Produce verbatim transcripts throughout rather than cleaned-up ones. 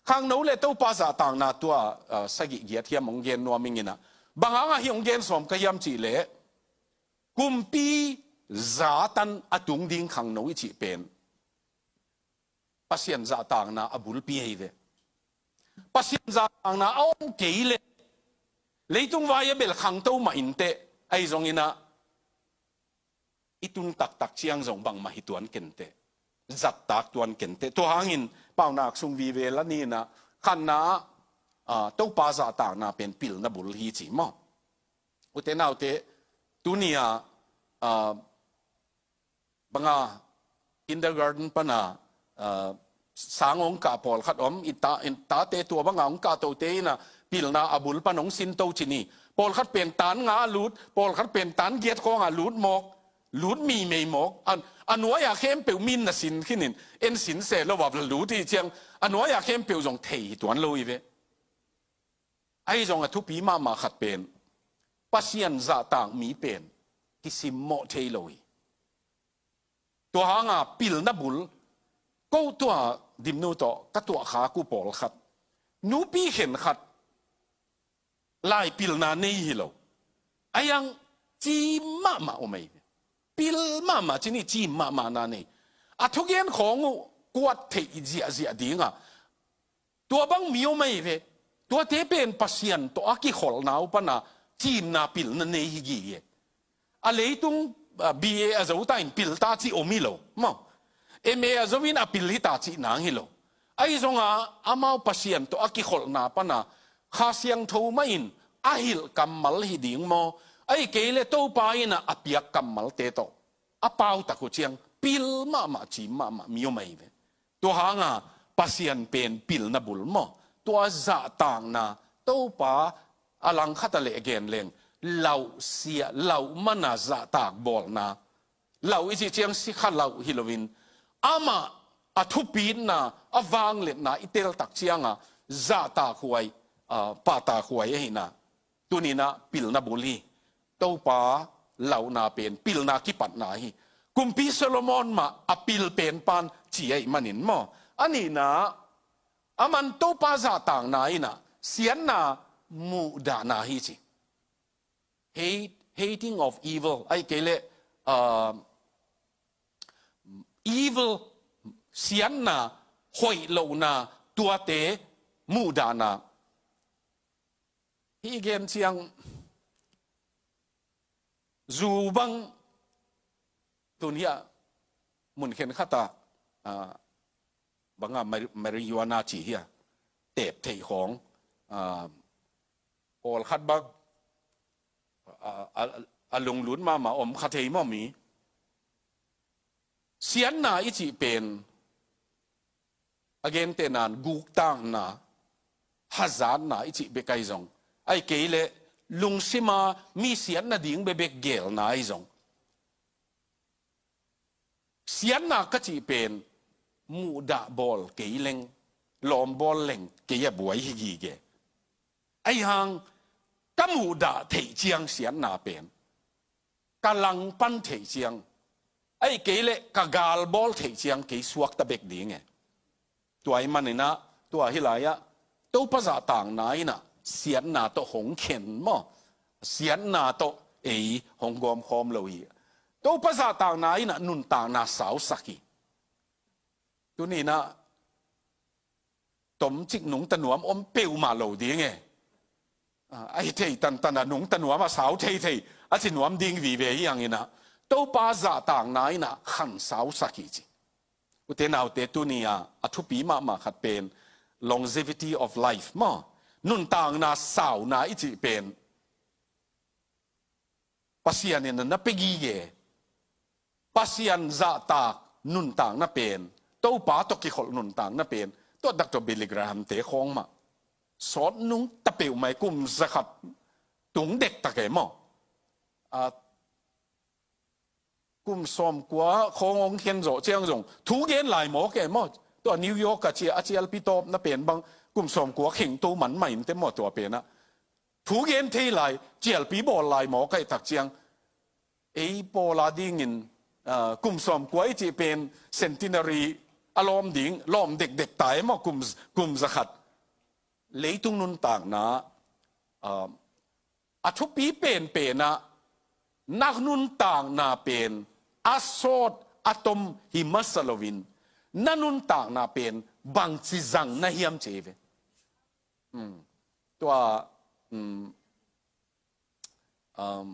Khangno le Topa zahtakna tua, ah, sagih giat hiam hong gen nuam ing in ah. Bang hangah hih hong gen sawm ka hiam cih leh, kumpi zatan a tung ding khangno i cih pen Pasian zahtakna a bulpi ahi ve. Pasian zahtakna a om kei leh leitung vai a bel khangto mah inteh, ahi zongin ah i tun taktak ciang zong bangmah hi tuan kenteh, zattak tuan kenteh. Tua hangin Paunak sung vive la ni in ah, khatna ah, ah, Topa zahtakna pen pilna bul hi ci maw. Ute naute, tuni-a, ah, banga kindergarten pana, ah, sang hong kah pawlkhat om, i ta, i tate tua banga hong kah tote in ah, pilna a bul pan hong sin to ci ni. Pawlkhat pen tan nga a lut, pawlkhat pen tan giat khawngah lut mawk, lut mimei mawk. A, a nuai-a khempeuh min na sin khinin, en sin se lo a lut hi ciang, a nuai-a khempeuh zong thei hi tuan lo hi ve. Ahi zong a thupi mahmah khat pen, Pasian zahtak mi pen kisimmawh thei lo hi. Tua hanga pilna bul, ko tua Dimnu tawh ka tuahkhak uh pawlkhat, nupi khenkhat lai pilna nei hi lo. Ahi hang cim mahmah om ahi ve. Pil mahmah ci ni, cim mahmahna nei. A thugen khawng uh kuat theih ziahziah dinga tua bang mi om ahi ve. Tuate pen Pasian tawh a kikholhna uh pana cimna pilna nei hi gige. A leitung, ah, B A a zo ta in pil ta cih om hi lo maw. M A a zo in a pil hi ta cih nang hi lo. Ahi zonga amau Pasian tawh a kikholhna pana Kha Siangtho mah in a hilh kammal hi ding maw, ahi kei leh Topa in ah a piak kammalte tawh a pautak uh ciang pil mahmah, cim mahmah mi om ahi ve. Tua hanga Pasian pen pilna bul maw, tua zahtakna, Topa a langkhat a leh gen leng, lauh sia, lauh mana zahtak bawlna. Lauh i cih ciang sikha lauh hi loin, amah a thupitna, a vangliatna i teltak cianga zahtak huai, ah, pahtak huai ahina. Tuninah pilna bul hi. Topa lauhna pen pilna kipatna hi. Kumpi Solomon mah a pil pen pan ci ahih manin maw. A nihna, aman Topa zahtakna inah siatna muhdahna hi ci. Hate, hating of evil. Ahih kei leh, ah, evil, siatna, hoih lohna, tuate muhdahna. Hih i gen ciang zu bang tun hiah mun khenkhatah, ah, banga mari-, marijuana ci hiah tep theih khawng, ah, pawlkhat bang, ah, a, a lunglut mahmah om kha thei mawh mi. Siatna i cih pen a gentehna in guktakna, hazatna i cih bek ahi zong, ahih kei leh lungsima mi siatna ding bekbek gelna ahi zong, siatna ka cih pen muhdah bawl kei leng, lawmbawl leng kei a buai hi gige. Ahi hang ka muhdah theih ciang siatna pen ka langpan theih ciang, ahih kei leh ka galbawl theih ciang kei suakta bek ding e. Tua ahih maninah, tua hih lai-ah Topa zahtakna inah siatna tawh hong khen maw, siatna tawh ei hong gawmkhawm lo hi. Topa zahtakna inah nuntakna sausak hi. Tuninah tomcik nungta nuam om peuhmah lo ding e. Ah, ahi thei tantan a nungta nuam a sau thei thei a ci nuam ding vive hi hanginah, Topa zahtakna inah khan sausak hi ci. Ute naute, tuni-a a thupi mahmah khat pen longevity of life maw, nuntakna sauna i cih pen Pasian in na pia gige. Pasian zahtak nuntakna pen, Topa tawh kikholh nuntakna pen, tua Doctor Billy Graham te khawng mah sawt nungta peuhmah e. Kum zakhat tung dektak e maw. A, kum sawmkua khawng hong khen zawh ciang zong thu gen lai mawk e maw. Tua New York a cia, a cialpi tawpna pen bang kum sawmkua khengto man mah inteh maw, tua penah thu gen thei lai, cialpi bawl lai mawk ahih tak ciang, ei pawl a dingin, ah, kum sawmkua i cih pen centenary, a lawm ding, lawm dekdek ta e maw, kum, kum za khat. Leitung nuntakna, ah, a thupi penpen ah na nuntakna pen a sawt a tom hi masa loin, na nuntakna pen bangci zang na hiam ci hi ve. Hmm. Tua, hmm, um,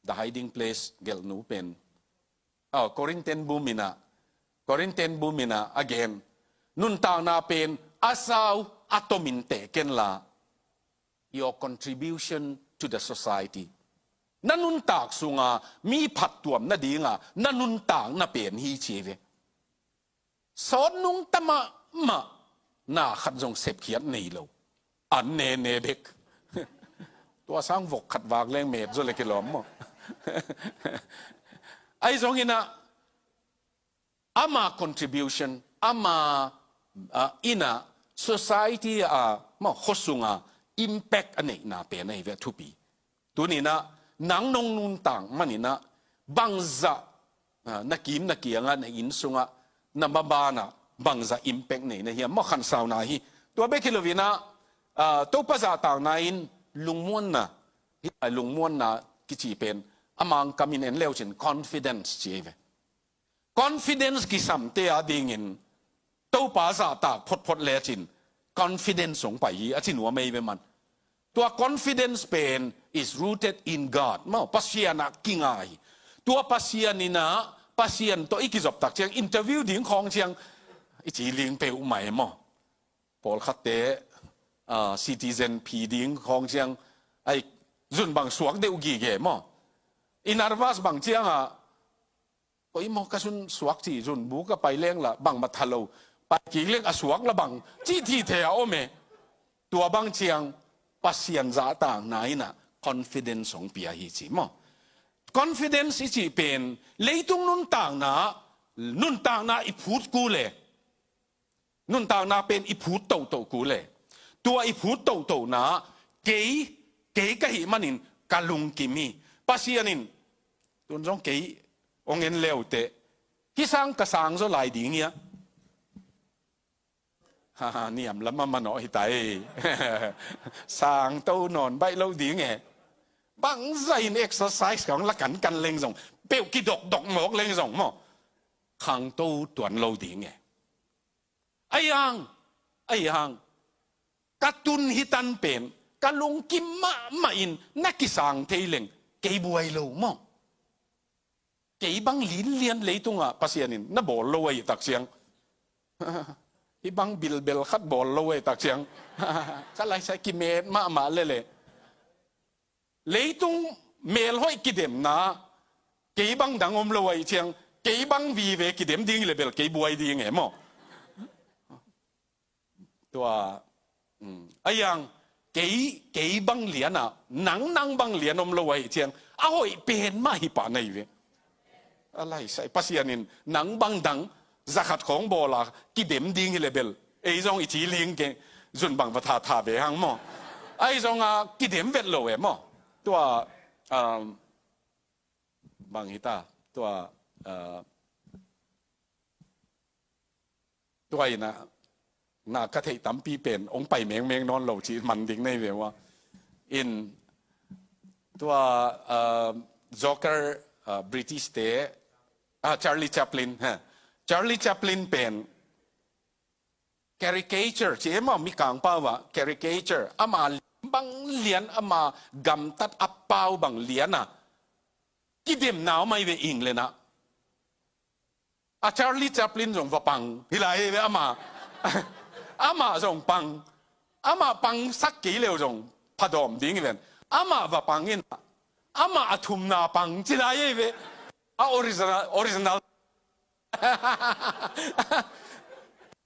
The Hiding Place gelhnu pen, oh, Corinthian bu min ah, Corinthian bu min ah a gen, nuntakna pen a sau a tomin teh ken la, your contribution to the society. Na nuntak sunga mi phattuam nadinga na nuntakna pen hi ci hi ve. Sawt nungta mahmah, na khat zong sepkhiat nei lo. An nene bek. Tua sang vok khat vak leng met zaw le kilawm maw. Ahi zongin ah, ama contribution, ama, ah, in ah society ah, maw, khuasunga impact a neihna pen ahi ve a thupi. Tuni-in ah nang nong nuntak manin ah bangzah, ah, na kim na kiangah, na inn sungah, na maban ah bangzah impact nei na hiam maw, khansauna hi. Tua bek hi loin ah, ah, Topa zahtakna in lungmuanna, hih lai lungmuanna kici pen a Mangkamin en le uh cin confidence ci hi ve. Confidence kisamte adingin Topa zahtak photphot lecin confidence hong pai hi a ci nuam ahi ve man. Tua confidence pen is rooted in God maw, Pasian ah kinga hi. Tua Pasian in ah, Pasian tawh i kizop tak ciang, interview ding khawng ciang i ci ling peuhmah e maw. Pawlkhatte, ah, citizen phi ding khawng ciang, ai, zun bang suak deuh gige maw. I nervous bang ciangah, koi maw ka zun suak ci, zun bu ka pai leng la bangmah tha lo, pai kik leng a suak la bang ci thithe a om e. Tua bang ciang Pasian zahtakna in ah confidence hong pia hi ci maw. Confidence i cih pen leitung nuntakna, nuntakna i phut kul e. Nuntakna pen i phut tohtoh kul e. Tua i phut tohtohna, kei, kei ka hih manin ka lungkim hi. Pasian in, tun zong kei hong en le uh teh, hih sang ka sang zaw lai ding hi a. Ha, ha, niam lam a manawh hi ta e. Sangto nawn baih lo ding e. Bangzah in exercise kong la kankan leng zong, peuh kidokdok mawk leng zong maw, khangto tuan lo ding e. Ahi hang, ahi hang, ka tun hi tan pen, ka lungkim mahmah in na kisang thei leng, kei buai lo maw. Kei bang linlian leitungah Pasian in na bawl lo ahih tak ciang, hih bang bilbel khat bawl lo ahih tak ciang, ka laisai kimet mahmah lele. Leitung melhoih kidemna, kei bang dang om lo ahih ciang, kei bang vive kidem ding hi le bel kei buai ding e maw. Tua, um, ahi hang, kei, kei bang lian a, nang, nang bang lian om lo ahih ciang, a hoih pen mah hi pah na hi ve. A laisai Pasian in nang bang dang zakhat khawng bawl a kidem ding hi le bel, ei zong i ci ling kei, zun bang va thatha ve hang maw. Ahi zong a kidem vet lo e maw. Tua, um, bang hi ta, tua, uh, tua in ah, na ka theih tampi pen hong pai mengmeng nawn lo cih man ding na hi ve ua. In tua, uh, Joker, uh, British te, ah, Charlie Chaplin, ha. Charlie Chaplin pen caricature ci e maw, Mikang pau ah caricature, ama bang lian, ama gamtat a pau bang lian a kidemna om ahi ve England ah. A Charlie Chaplin zong va pang hi lai hi ve ama. Ama zong pang. Ama pangsak kei leu zong phadawm ding hi ven. Ama va pang in, ama a thumna pang ci lai hi ve. A original, original.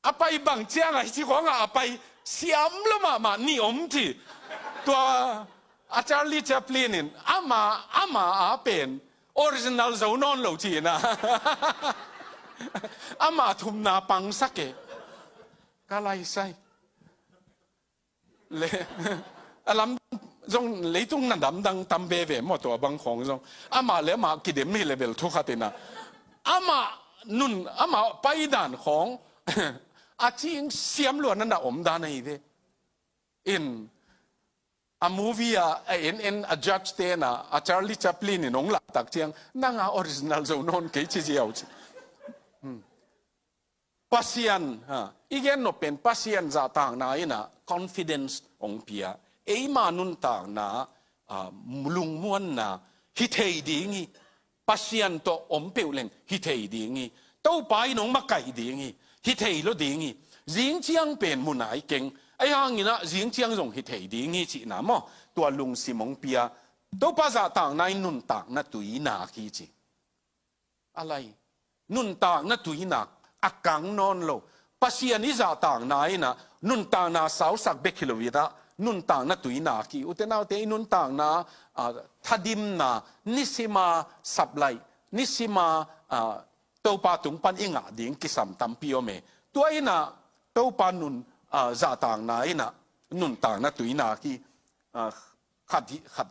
A pai bang ciangah hici khawngah a pai siam lo mahmah ni om ci. Tua a Charlie Chaplin in ama, ama a pen original zo nawn lo ci-in ah. Ama thumna pangsak e. Ka laisai. Le, a lam zong leitung na damdang tam veve maw, tua bang khawng zong. Amah le amah kidem hi le bel thu khat in ah. Amah, nun ama paidan khawng a cing siam luan a na om dan ahi ve. In a movie a, a en en a judge tena a Charlie Chaplin in hong lak tak ciang nanga original zo nawn kei ci ziau ci. Pasian, ha, i gen nop pen Pasian zahtakna in a confidence hong pia. Eima nuntakna, a, lungmuanna hi thei ding hi. Pasian tawh om peuh leng hi thei ding hi. Topa in hong makaih ding hi. Hi thei lo ding hi. Zing ciang pen mu nai keng. Ahi hangin a zing ciang zong hi thei ding hi cihna maw. Tua lungsim hong pia. Topa zahtakna in nuntakna tui nak hi ci. A lai. Nuntakna tui nak a kang nawn lo. Pasian i zahtakna in a nuntakna sausak bek hi lo in a nuntakna tui nak hi. Ute naute i nuntakna, a, thadimna, nisima saplai, nisima, a, Topa tung pan i ngah ding kisam tampi om e. Tua in a Topa nun, a, zahtakna in a nuntakna tui nak hi. A, khat hi, khat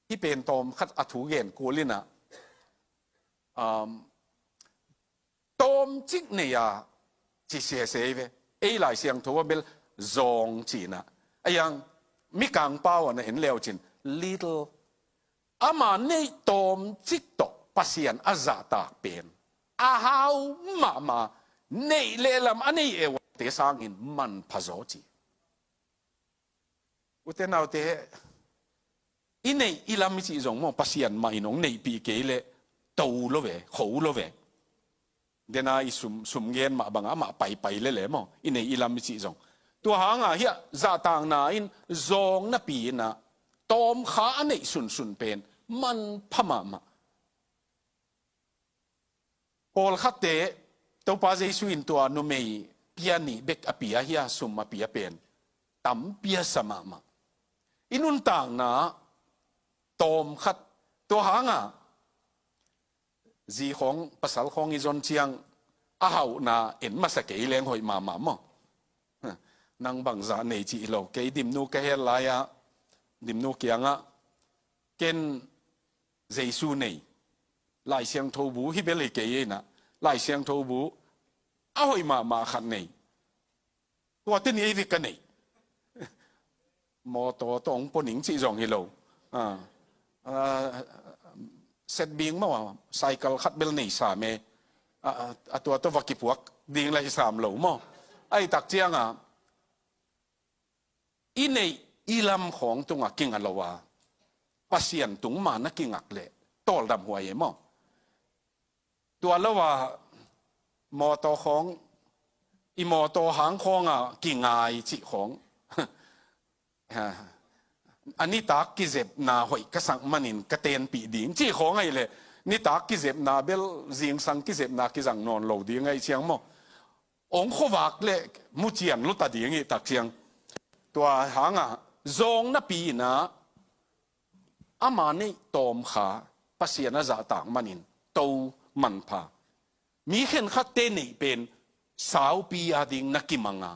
hi pen tawm khat a thu gen kul in a, um, tawmcik nei a ci sese ve. Ei Lai Siangtho a bel zawng cihna. A yang Mikang pau a na en leu cin little. Ama neih tawmcik tawh Pasian a zahtak pen a hau mahmah, neih leh lam a nei euate sangin manpha zaw ci. Ute naute, i neih i lam i cih zong maw, Pasian mah in hong neihpih kei leh to lo ve, kho lo ve. Dena i sum, sum gen mah bangah amah paipai lele maw, i neih i lam i cih zong. Tua hangah hiah zahtakna in zawng napi in a tawmkha a neih sunsun pen manpha mahmah. Pawlkhatte, Topa Jesu in tua numei pia nih bek a pia hi a, sum a pia pen tam pia sa mahmah. I nuntakna tawmkhat, tua hangah zi khawng, pasal khawng i zon ciang a hauhna en masa kei leng hoih mahmah maw. Nang bangzah nei cih lo, kei Dimnu ka hel lai-ah, Dimnu kiangah, ken Jesu nei, Lai Siangtho bu hi bel hi kei ei na, Lai Siangtho bu a hoih mahmah khat nei. Tua te ni ei ve ka nei. Mawtaw tawh hong pua ning cih zong hi lo. A, a, set bing maw, cycle khat bel nei sam e. A, a, a tua tawh va kipuak ding la hi sam lo maw. Ahi tak ciangah i neih i lam khawng tungah kinga lo a, Pasian tung ma na kingak leh tawldam huai e maw. Tua lo a mawtaw khawng, i mawtaw hang khawngah kingai cih khawng. A nitak kizepna hoih ka sak manin ka tenpih ding cih khawng ahi leh, nitak kizepna bel zingsang kizepna kizang nawn lo ding ahi ciang maw. Ong khuavak le mucian luta ding hi tak ciang. Tua hangah zawng napi inah ama neih tawmkha Pasian a zahtak manin to manpha. Mi khenkhatte neih pen saupi a ding na kimang a,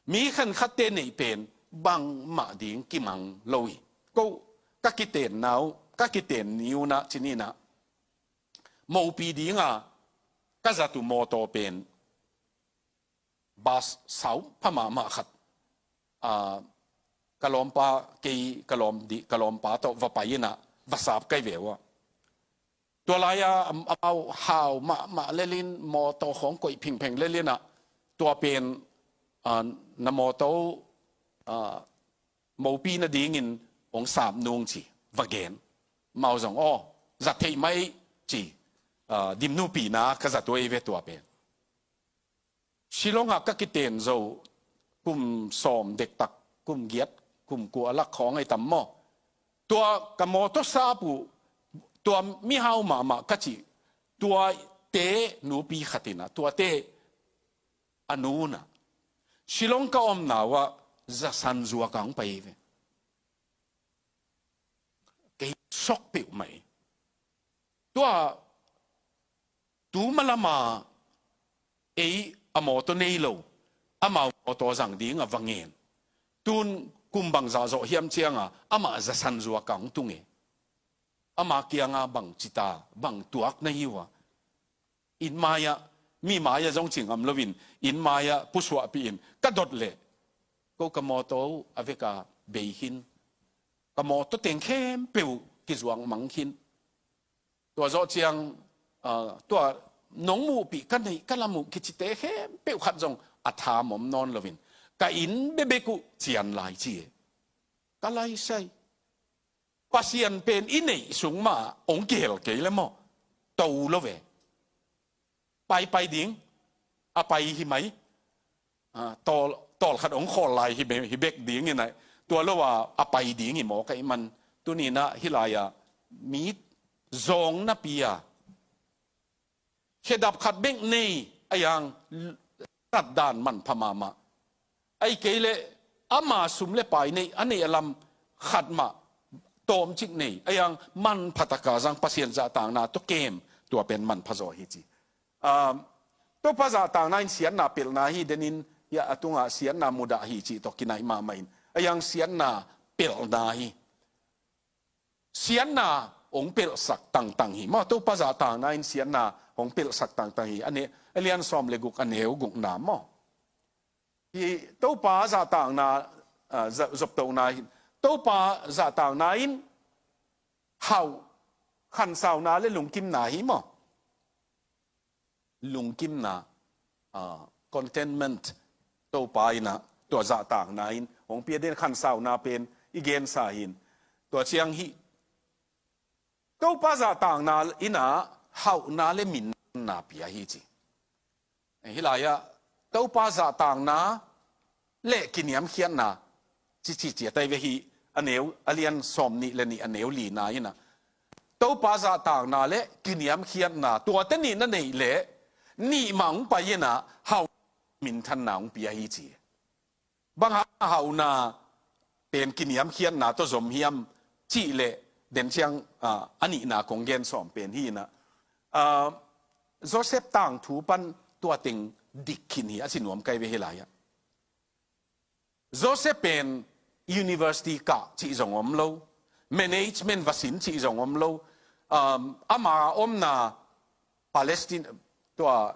mi khenkhatte neih pen bangmah ding kimang lo hi. Ko ka kiten nau, ka kiten ni unah cininah mopi dinga ka zat uh mawtaw pen bas sau pha mahmah khat, a, ka lawmpa, kei ka lawm di, ka lawmpa tawh va pai inah va sap kai ve uh a. Tua lai-a am-, amau hau mahmah lelin mawtaw khawng koih phingpheng lelinah tua pen, a, na mawtaw, a, mopi nadingin hong sap nung ci va gen. Mau zong aw, zat theih mai ci, a, Dimnu pina ka zat uh ei ve tua pen. Shillong ah ka kiten zo kum sawm dektak, kum giat, kum kua lak khawng ei tam maw. Tua ka mawtaw sap uh, tua mihau mahmah ka cih, tua te nupi khat inah, tua te a nu unah Shillong ka omna uh ah zasan zuak a hong pai ve. Kei sok peuhmah hi. Tua tu malama ei a mawtaw nei lo, amau mawtaw zang ding a va ngen. Tun kum bangzah zawh hiam cianga amah zasan zuak a hong tung e. Ama kianga bang cita, bang tuak na hi uh a. Inn mai-ah, mi mai-ah zong ci ngam loin, inn mai-ah pusuahpih in ka dot leh, ko ka mawtaw uh a veka bei khin. Ka mawtaw teng khempeuh kizuak mang khin. Tua zawh ciang, ah, tua nong muhpih ka neih ka lam uh kicite khempeuh khat zong a tham om nawn loin, ka inn bebek uh cian lai ci e. Ka laisai. Pasian pen i neih sung mah hong kihel kei le maw? To lo ve. Pai pai ding, a pai hi mai. Ah, tawl, tawl khat hong khawl lai hi be-, hi bek ding in ah, tua lo a, a pai ding hi mawk ahih man. Tuni in ah hih lai-ah mi zawng napi a, khedap khat bek nei a, yang tat dan manpha mahmah. Ahih kei leh ama sum le pai nei, a neih a lam khat mah tawmcik nei a, yang manpha taka zang Pasian zahtakna tawh kem, tua pen manpha zaw hi ci. Ah, Topa zahtakna in siatna pelhna hi, denin, ya, a tungah siatna mudah hi cih tawh kinai mahmah in, a, yang siatna pelhna hi. Siatna hong pelhsak tangtang hi maw? Topa zahtakna in siatna hong pelhsak tangtang hi. A ne-, a lian sawm le guk, a neu gukna maw? Hi Topa zahtakna, ah, za-, zoptokna hi. Topa zahtakna in hauh, khansauna le lungkimna hi maw? Lungkimna, ah, contentment, Topa in ah, tua zahtakna in hong pia den, khansauna pen i gensa hi in. Tua ciang hih Topa zahtakna in ah hauhna le minthana pia hi ci. Hih lai-ah Topa zahtakna le kiniamkhiatna, ci, ci, ciat ai ve hi, a neu, a lian sawm nih le nih, a neu lina in ah, Topa zahtakna le kiniamkhiatna, tuate nih na neih leh, nih mah hong pai in ah, hauh, minthanna hong pia hi ci. Bang hang a hauhna pen kiniamkhiatna tawh zom hiam cih leh, den ciang, ah, a nihna kong gen sawm pen hi in ah, ah, Joseph tangthu pan tua teng dik khin hi, a ci nuam kai ve hih lai-ah. Joseph pen university kah cih zong om lo, management va sin cih zong om lo, um, ama omna Palestine, tua,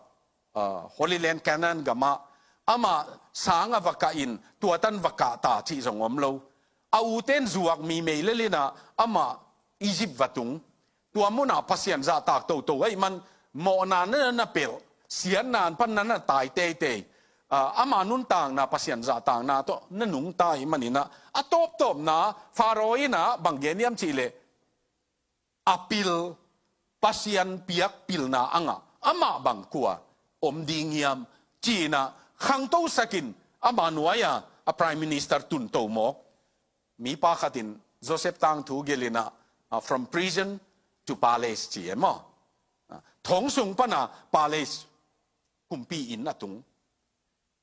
uh, Holy Land Canaan gamah, amah sang a va kah in, tua tan va kah ta cih zong om lo. A uten zuak mi mei lel in ah, amah Egypt va tung. Tua munah Pasian zahtak toto ahih man, mawhna na na pelh, siatna pan na na tai teitei. Ah, ama nuntakna Pasian zahtakna tawh na nungta ahih manin ah, a tawptawpna Pharaoh in ah bang gen hiam cih leh, a pil, Pasian piak pilna a ngah amah bang kua om ding hiam ci-in ah, khangtosak in ama nuai-ah a prime minister tunto mawk mipa khat in Joseph tangthu gelh in ah, ah, from prison to palace ci e maw? Ah, thong sung pan a palace, kumpi inn a tung.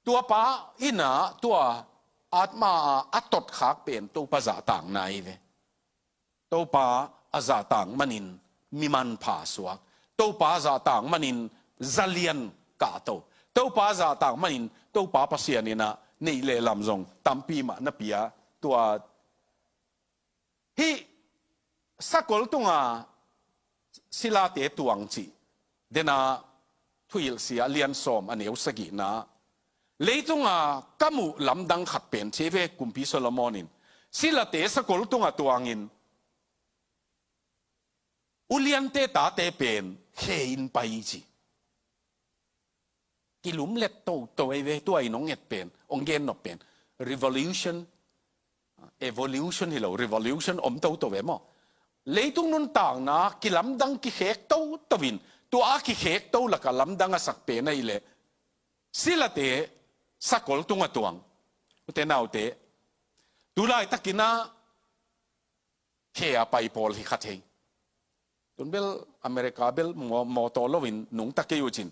Tua pa in ah, tua atma a, a totkhak pen Topa zahtakna hi ve. Topa a zahtak manin mi manpha suak. Topa a zahtak manin zalian kahto. Topa a zahtak manin Topa Pasian in ah neih le lam zong tampi mah na pia. Tua hih sakol tunga silate tuang cih, dena Thuhilhsia lian sawm a neu sagihna, leitunga ka muh lamdang khat pen ci ve Kumpi Solomon in, silate sakol tunga tuangin uliante tate pen khe in pai ci. Kilumlet toto ei ve, tua in hong et pen, hong gen nop pen, revolution, evolution hi lo, revolution om toto ve maw? Leitung nuntakna kilamdang kikhek toto in, tua a kikhek to laka lamdang a sak pen ahih leh silate sakol tunga tuang. Ute naute, tu laitakin ah khe a pai pawl hi kha thei. Tun bel America bel maw, mawtaw loin nungta kei uh cin.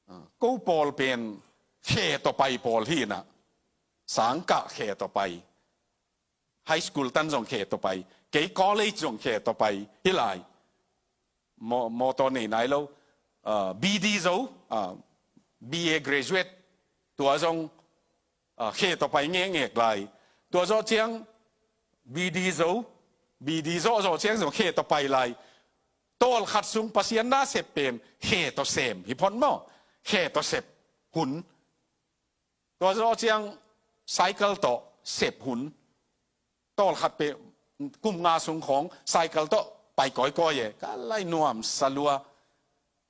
Ah, ko pawl pen khe tawh pai pawl hi in ah. Sangkah khe tawh pai. High school tan zong khe tawh pai. Kei college zong khe tawh pai. Hih lai. Maw, mawtaw nei nai lo. Ah, B D zo, ah, B A graduate. Tua zong, ah, khe tawh pai ngekngek lai. Tua zawh ciang B D zo, B D zawh zawh ciang zong khe tawh pai lai. Tawlkhat sung Pasian na sep pen khe tawh sem hi phot maw? Khe tawh sep hun. Tua zawh ciang cycle tawh sep hun. Tawlkhat pen kum nga sung khawng cycle tawh pai kawikawi e. Ka lai nuamsa lua.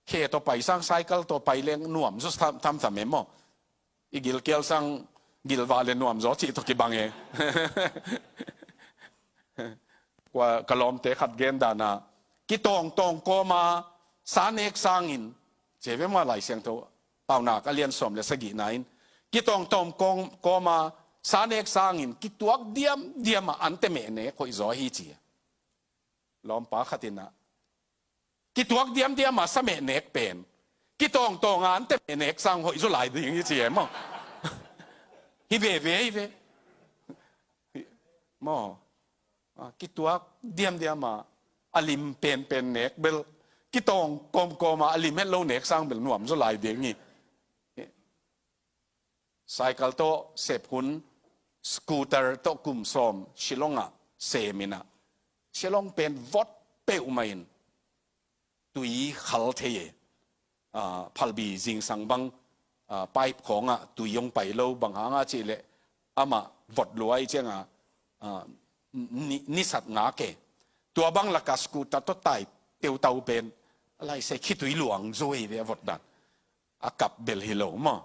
Khe tawh pai sang cycle tawh pai leng nuam zaw tham, tham tham e maw? I gilkial sang gilvah le nuam zaw cih tawh kibang e. Kua ka lawmte khat gen dan a, kitawngtawng kawma sa nek sangin, ci ve maw, Lai Siangtho Paunak a lian sawm le sagihna in, kitawngtawng kawm, kawma sa nek sangin kituak diamdiam a ante meh nek hoih zaw hi ci. Lawmpa khat in ah, kituak diamdiam a sa meh nek pen kitawngtawng a ante meh nek sang hoih zaw lai ding hi ci e maw? Hi veve, hi ve. Maw? Ah, kituak diamdiam a a lim penpen nek bel, kitawng kawmkawm a a lim het lo nek sang bel nuam zaw lai ding hi. Cycle tawh sep hun, scooter tawh kum sawm Shillong ah sem in ah, Shillong pen vot peuhmah in tui khal thei e. Ah, phalbi zingsang bang, ah, pipe khawngah tui hong pai lo, bang hangah cih leh amah vot lua ahih ciangah, ah, ni, ni sat ngak e. Tua bang lakah scooter tawh tai teutau pen, a lai se khitui luang zaw hi ve a vot dan. A kap bel hi lo maw?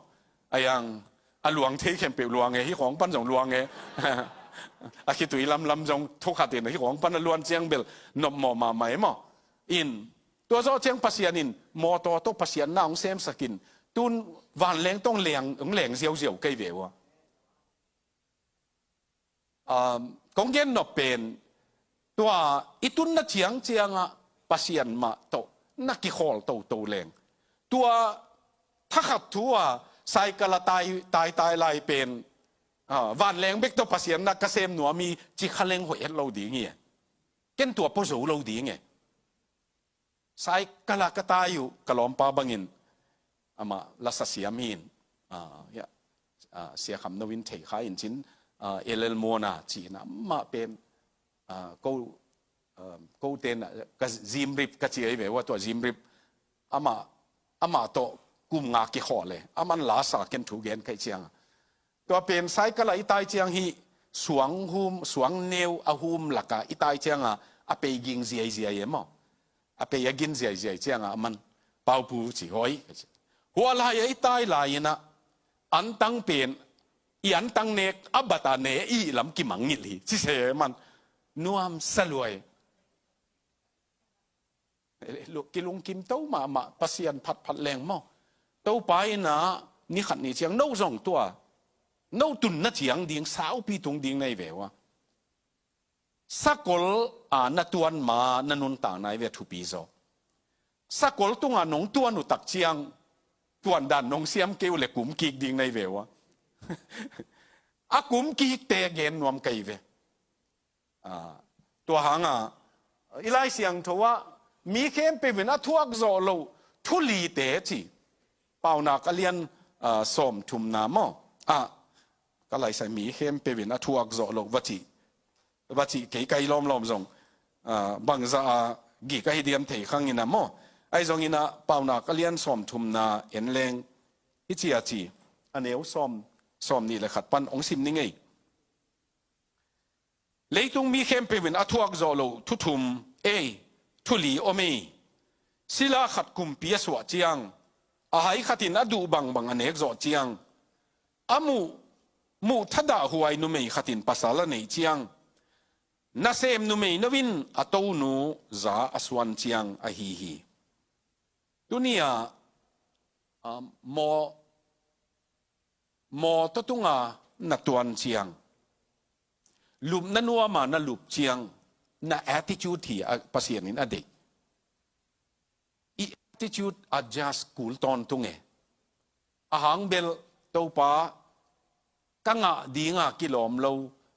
A yang a luang thei khempeuh luang e, hih khawng pan zong luang e. A khitui lamlam zong thukhat in hih khawng pan a luan ciang bel nopmawh mahmah e maw? In, tua zawh ciang Pasian in mawtaw tawh Pasian na hong semsak in, tun vanleng tawh hong leng, hong leng ziauziau kei ve ua. Um, kong gen nop pen, tua i tunna ciangciangah Pasian mah tawh na kikhawl toto leng. Tua thakhat thu a cycle a tai, tai, tai lai pen, ah, vanleng bek tawh Pasian na ka sem nuam hi ci kha leng hoih het lo ding hi. Ken tua pua zo lo ding e. Cycle a ka tai uh, ka lawmpa bangin, amah lasa siam hi in, ah, ya, ah, Sia Kham No in thei kha in cin, ah, L L Mona ci in amah pen, ah, ko, ah, ko ten, ah, ka Zimrip ka ci ahi ve ua, tua Zimrip amah, amah tawh kum nga kikhawl e, aman lasa ken thu gen kha ahih ciang. Tua pen cycle a i tai ciang hih suang hum, suang neu a hum lakah i tai ciangah a pei ging ziaiziai e maw? A pei a gin ziaiziai ciangah aman, Paupu ci, hoi. Hua lai a i tai lai inah antang pen, i antang nek a bat a ne i lam kimangngilh hi ci se man. Nuamsa lua e. Kilungkim to mahmah, Pasian phatphat leng maw? Topa in ah ni khat ni ciang no zong tua, no tunna ciang ding saupi tung ding na hi ve ua. Sakol a na tuan ma na nuntakna hi ve a thupi zaw. Sakol tungah nong tuan uh tak ciang tuan dan nong siam kei uh le kum kik ding na hi ve ua. A kum kikte gen nuam ka hi ve. Ah, tua hangah i Lai Siangtho ah mi khempeuh in a thuak zawh loh thu lite ci. Paunak a lian, ah, sawm thumna maw? Ah, ka laisai mi khempeuh in a thuak zawh loh va ci, va ci kei kai lawmlawm zong, ah, bangzah a gik ahi diam thei khang in ah maw? Ahi zongin ah Paunak a lian sawm thumna en leng hi ci a ci. A neu sawm, sawm nih le khat pan hong sim ni ngei. Leitung mi khempeuh in a thuak zawh loh thu thum, ei, thu li om ei. Sila khat kumpi a suah ciang, a hai khat in a duh bangbang a nek zawh ciang, a muh, muh thadah huai numei khat in pasal a neih ciang, nasem numei no in a tonu za a suan ciang ahi hi. Tuni-ah, ah, maw, mawtaw tunga na tuan ciang, lupna nuama na lup ciang, na attitude hi a Pasian in a deih. I attitude a just kul tawntung e. A hang bel, Topa, ka ngah dinga kilawm lo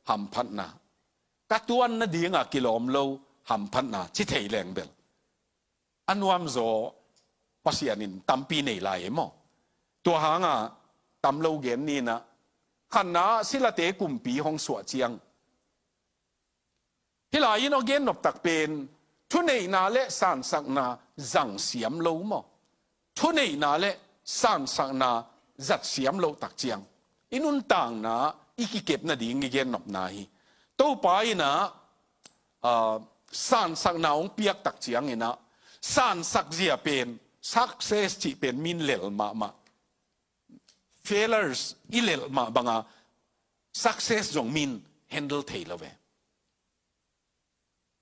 hamphatna, ka tuanna dinga kilawm lo hamphatna ci thei leng bel a nuamzaw Pasian in tampi nei lai e maw? Tua hanga tam lo gen ni in ah, khatna silate kumpi hong suah ciang, hih lai-in a gen noptak pen Thuneihna le sansakna zang siam lo maw? Thuneihna le sansakna zat siam loh tak ciang i nuntakna i kikep nading i gennopna hi. Topa in ah, ah, sansakna hong piak tak ciangin ah, sansak zia pen, success cih pen min lel mahmah. Failures i lel mah banga success zong min handle thei lo ve.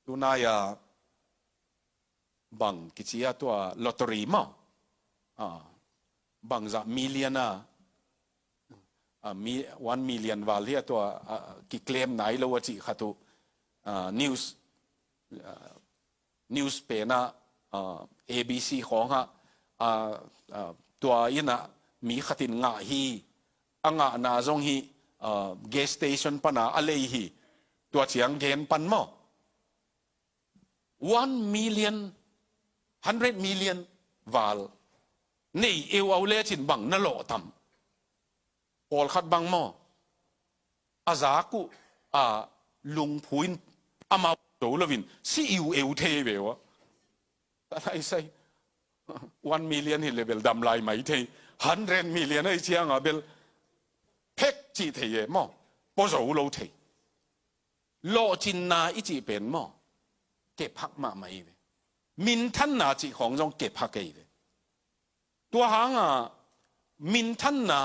Tunai-a bang kici a tua lottery maw? Ah, bangzah million a, ah, mi, one million val hi a tua, ah, kiclaim nai lo a cih khat uh, ah, news, ah, news pen ah, ah, A B C khawng ah, ah, ah, tua in ah mi khat in ngah hi, a ngahna zong hi, ah, gas station pana a lei hi, tua ciang gen pan maw? One million, hundred million val nei eu au lecin bang na lawh tam? Pawlkhat bang maw, a zak uh a lungphu in amau zo loin si iu eu thei ve uh a. Ka lai sai, one million hi le bel dam lai mai thei, hundred million ahi cianga bel phek cih thei e maw, pua zo lo thei. Lawhcinna i cih pen maw, kephak mahmah i ve. Minthanna cih khawng zong kephak ei ve. Tua hanga minthanna,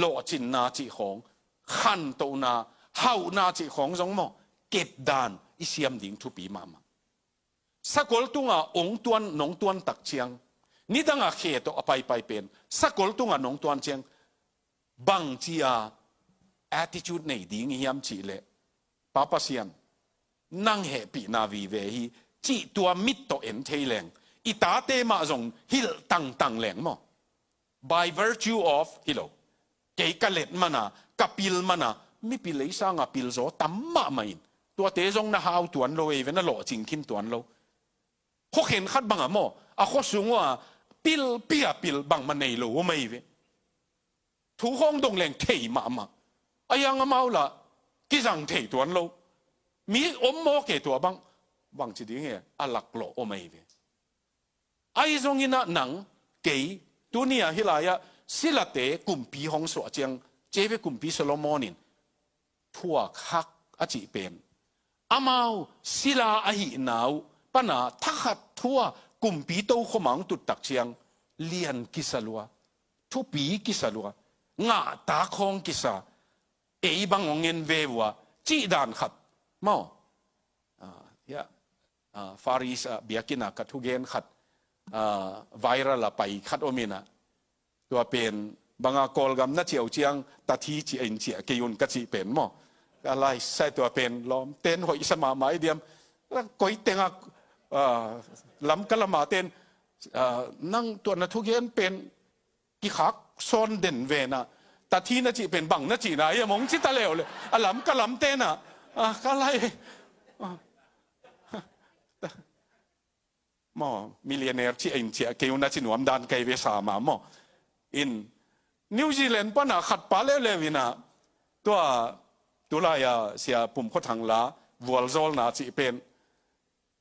lawhcinna cih khawng, khantohna, hauhna cih khawng zong maw, kepdan i siam ding thupi mahmah. Sakol tunga ong tuan, nong tuan tak ciang, nidanga khe tawh a paipai pen sakol tunga nong tuan ciang, bangcia attitude nei ding i hiam cih leh, Pa Pasian, nang hehpihna vive hi cih tua mit tawh en thei leng, i tate mah zong hilh tangtang leng maw? By virtue of hi lo. Kei ka let mana, ka pil mana, mipil ei sanga pilzaw tam mahmah in, tuate zong na hau tuan lo ei ve, na lawhcing khin tuan lo. Khuakhen khat banga maw, a khuasung uh a pilpi a pil bangmah nei lo om ei ve. Thu khawng dong leng thei mahmah. A hiang amau lah kizang thei tuan lo. Mi om maw ke tua bang, bangci ding e, a laklawh om ei ve. Ahi zongin ah nang, kei, tuni-ah hih lai-ah silate kumpi hong suah ciang, ceve kumpi Solomon in thuak hak a cih pen, amau sila ahihna uh pana thakhat thu-a kumpi tokhom ah hong tut tak ciang, lian kisa lua, thupi kisa lua, ngahtak hong kisa, ei bang hong en ve uh a, cih dan khat maw? Ah, ya. Ah, Far East ah biakinn ah ka thugen khat, ah, viral a pai khat om in ah, tua pen banga Kawlgam na ciah uh ciang tathi ci-in ciah kei un ka cih pen maw? Ka lai sai tua pen lawmten hoihsa mahmah i diam. Koi tengah, ah, Lamka lama ten, ah, nang tua na thugen pen kikhak sawn den ve na, tathi na cih pen bang na cihna hiam hong ci ta leuleu. A Lamka lamten ah, ah, ka lai, ah, maw, millionaire ci-in ciah kei un a ci nuam dan kei ve sa mah maw? In New Zealand pana khat pa leuleu in ah, tua, tulai-a Sia Pum Khua Thang la, vualzawlna cih pen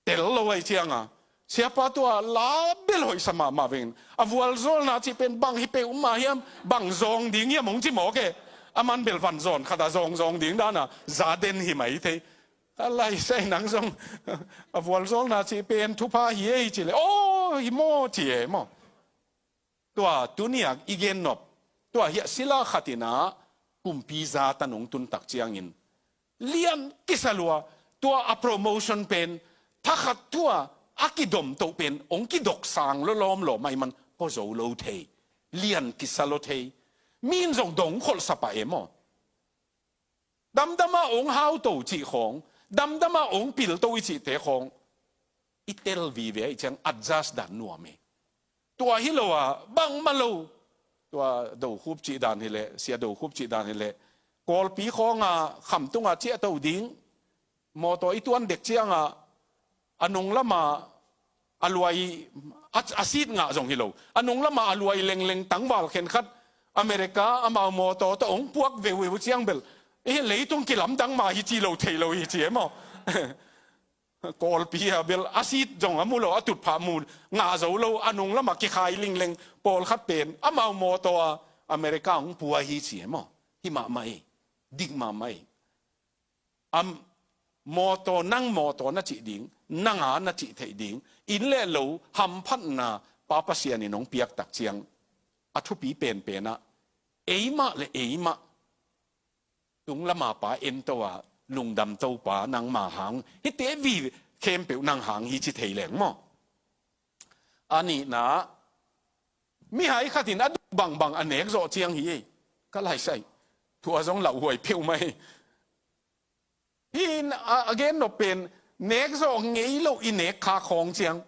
tel lo ahi cianga, siapa tua la bel hoihsa mahmah veng. A vualzawlna cih pen bang hi peuhmah hiam, bang zawng ding hiam hong ci mawk e. A man bel vanzawn khat a zawngzawng ding dana za den hi mai thei. A lai sai nang zong a vualzawlna cih pen thupha hi ei ci le, aw, hi maw ci e maw? Tua tuni-a i gennop, tua hiah sila khat in ah kumpi zat ah nong tun tak ciangin, lian kisa lua, tua a promotion pen, thakhat thu-a a kidomtoh pen hong kidok sang lua lawmlawm ahih man pua zo lo thei, lian kisa lua thei. Mi in zong dong kholhsa pah e maw? Damdama hong hauto cih khawng, damdama hong pilto i cihte khawng, i tel vive ahih ciang adjust dan nuam e. Tua hi lo a, bangmah lo. Tua Do Khup cih dan hileh, Sia Do Khup cih dan hileh, Kawlpi khawnga khamtunga ciahto ding, mawtaw i tuan dek cianga, a nung lama a luai, a, a sit ngah zong hi lo. A nung lama a luai lengleng tangval khenkhat America amau mawtaw tawh hong puak veuhveuh ciang bel, eh, leitung kilamdang mah hi ci lo thei lo hi ci e maw? Kawlpi a bel a sit zong a mu lo, a tutphah mu ngah zo lo, a nung lamah kikhai lingleng, pawlkhat pen amau mawtaw a America hong pua hi ci e maw? Hi mahmah ei. Dik mahmah ei. Am, mawtaw, nang mawtaw na cih ding, nang a na cih theih ding, inn le lo hamphatna Pa Pasian in hong piak tak ciang, a thupi penpen ah, eimah le eimah tung lama Pa en to a, lungdam to Pa, nangma hang hihte vive khempeuh nang hang hi ci thei leng maw? A nihna, mihai khat in a duk bangbang a nek zawh ciang hi ei. Ka laisai, thu a zong lauhuai peuhmah ei. Hi in a, a gen nop pen, nek zawh ngei lo i nek kha khawng ciang,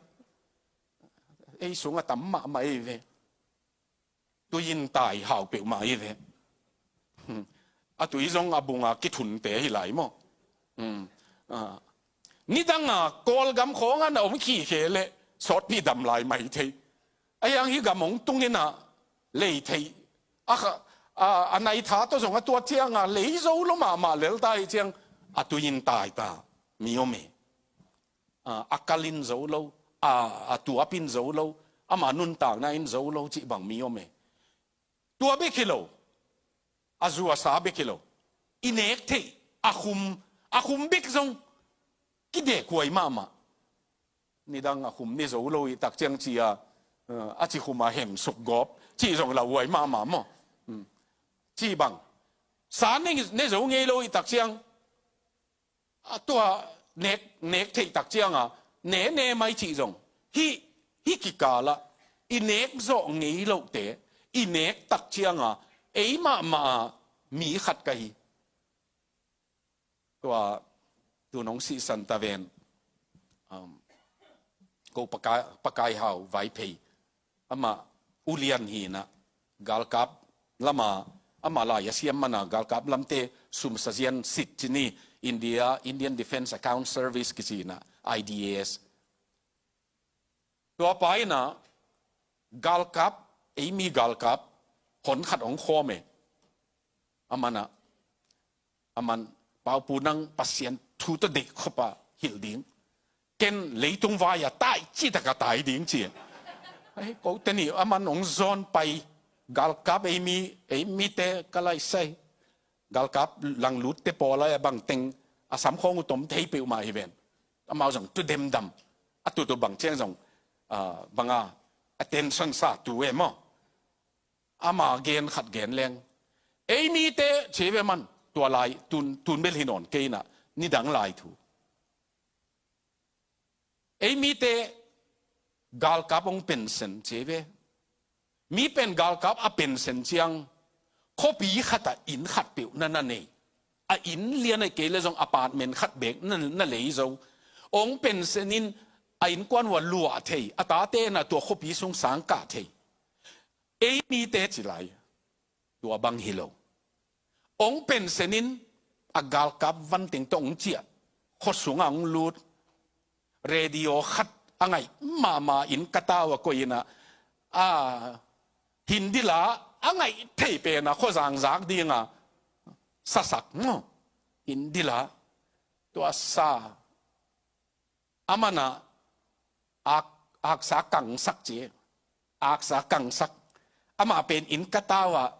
ei sung a tam mahmah ei ve. Tui in tai hau peuhmah hi ve. Hmm. A tui zong a bung a kithunte hi lai maw? Hmm. Ah. Nidang a Kawlgam khawng a na om khikhe le sawt ni dam lai mai thei. A hiang hi gam hong tung in a lei thei. A kha, a, a nai tha tawh zong a tuat ciang a lei zo lo mahmah lel ta hi ciang a tui in tai ta. Mi om e. A, a kal in zo lo, a, a tuap in zo lo, ama nuntakna in zo lo cih bang mi om e. Tua bek hi lo, a zu a sa bek hi lo, i nek theih, a khum, a khum bek zong kidekhuai mahmah. Nidang a khum ne zo lo i tak ciang ci a, eh, a ci khum a hem suk gawp cih zong lauhuai mahmah maw? Hmm. Cih bang, sa ne, ne zo ngei lo i tak ciang, a tua nek, nek theih tak ciang a, ne, ne mai cih zong. Hih, hih kikal ah, i nek zawh ngei lohte, i nek tak ciang a, ei mahmah a mi khat ka hi. Tua, tu nong sihsan ta ven. Um, ko Pakai, Pakai Hau, Vaiphei. Amah ulian hi na, galkap lama, amah lai a siam mana, galkap lamte sum sazian sit cini, India, Indian Defence Account Service kici na, I D A S. Tua pa ina, galkap, ei mi galkap, hon khat hong khawm e. Amana, aman, Paupu nang Pasian thu tawh deih khop a hilh ding. Ken leitung vai a tai cih tak a tai ding ci. Ai, kote nih aman hong zawn pai. Galkap ei mi, ei mite ka laisai. Galkap langlutte pawl a bang teng a samkhawng uh tom thei peuhmah hi ven. Amau zong tu demdam. A tu tu bang ciang zong, ah, banga attention sa tu e maw? Ama gen khat gen leng. Ei mite ci ve man, tua lai, tun, tun bel hi nawn kei na, nidang lai thu. Ei mite galkap hong pensen ci ve. Mi pen galkap a pensen ciang, khuapi khat a inn khat peuh na na nei. A inn lian a kei le zong apartment khat bek na, na lei zo. Hong pensen in a innkuan uh a luah thei, a tate na tua khuapi sung sang kah thei. Ei mite ci lai, tua bang hi lo. Hong pensen in a galkap vanteng tawh hong ciah, khua sungah hong lut, radio khat a ngaih mahmah in ka tau a koih in a, a, Hindi la a ngaih thei pen a khuazang zak ding a sasak maw? Hindi la tua sa. Amana ak, aksa kangsak ci. Aksa kangsak. Amah pen inn ka tau ah,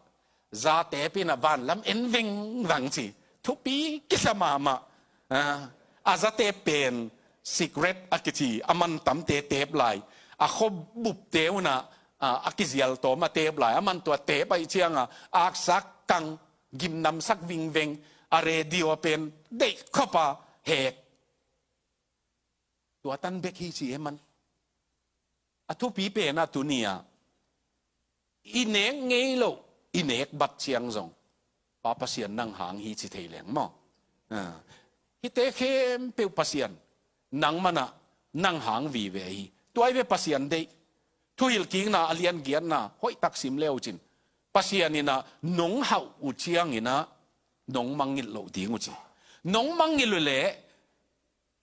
zatep in a vanlam en vengvang ci. Thupi kisa mahmah. Ah, a zatep pen secret a kici, aman tamte tep lai. A khuabupte un a, ah, a kizial tawm a tep lai. Aman tua tep ahih ciang a, aksa kang, gimnamsak vingveng, a radio pen deih khop a hek. Tua tan bek hi ci e man. A thupi pen a tuni a, i nek ngei lo, i nek bat ciang zong, Pa Pasian nang hang hi ci thei leng maw? Ah. Hihte khempeuh Pasian nangman a nang hang vive hi. Tua hi ve Pasian deih. Thuhilhkikna a lian giatna hoih tak sim le uh cin, Pasian in a nong hauh uh ciangin a nong mangngilh loh ding uh ci. Nong mangngilh uh leh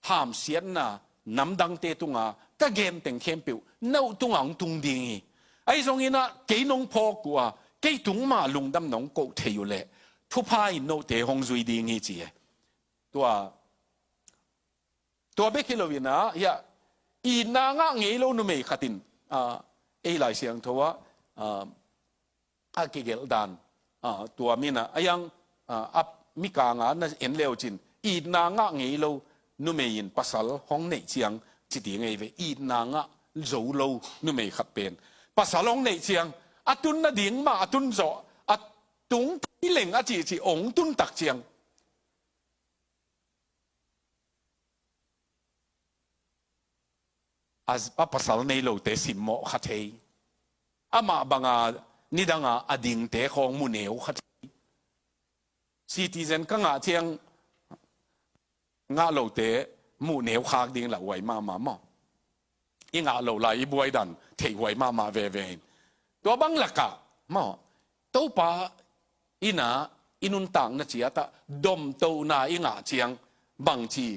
hamsiatna namdangte tunga ka genteng khempeuh na uh tunga hong tung ding hi. Ahi zongin a kei nong phawk uh a, kei tung ma lungdam nong koh thei uh leh thupha in note hong zui ding hi ci e. Tua Tua bek hi lo in ah, hiah itna ngah ngei lo numei khat in, ah, ei Lai Siangtho ah, ah, a kigelh dan, ah, tua min ah, a yang, ah, a mikang ah na en le uh cin, itna ngah ngei lo numei in pasal hong neih ciang ci ding ei ve. Itna ngah zo lo numei khat pen pasal hong neih ciang, a tun nading mah a tun zawh, a tung thei leng a cihcih hong tun tak ciang, a, a pasal nei lote simmawh kha thei. Amah banga nidanga a dingte khawng mu neu kha thei. Citizen ka ngah ciang ngah lote muh neu khak ding lauhuai mahmah maw? I ngah lo lai i buai dan theihhuai mahmah veve in. Tua bang lakah maw, Topa in ah i nuntakna ciatah domtohna i ngah ciang bangci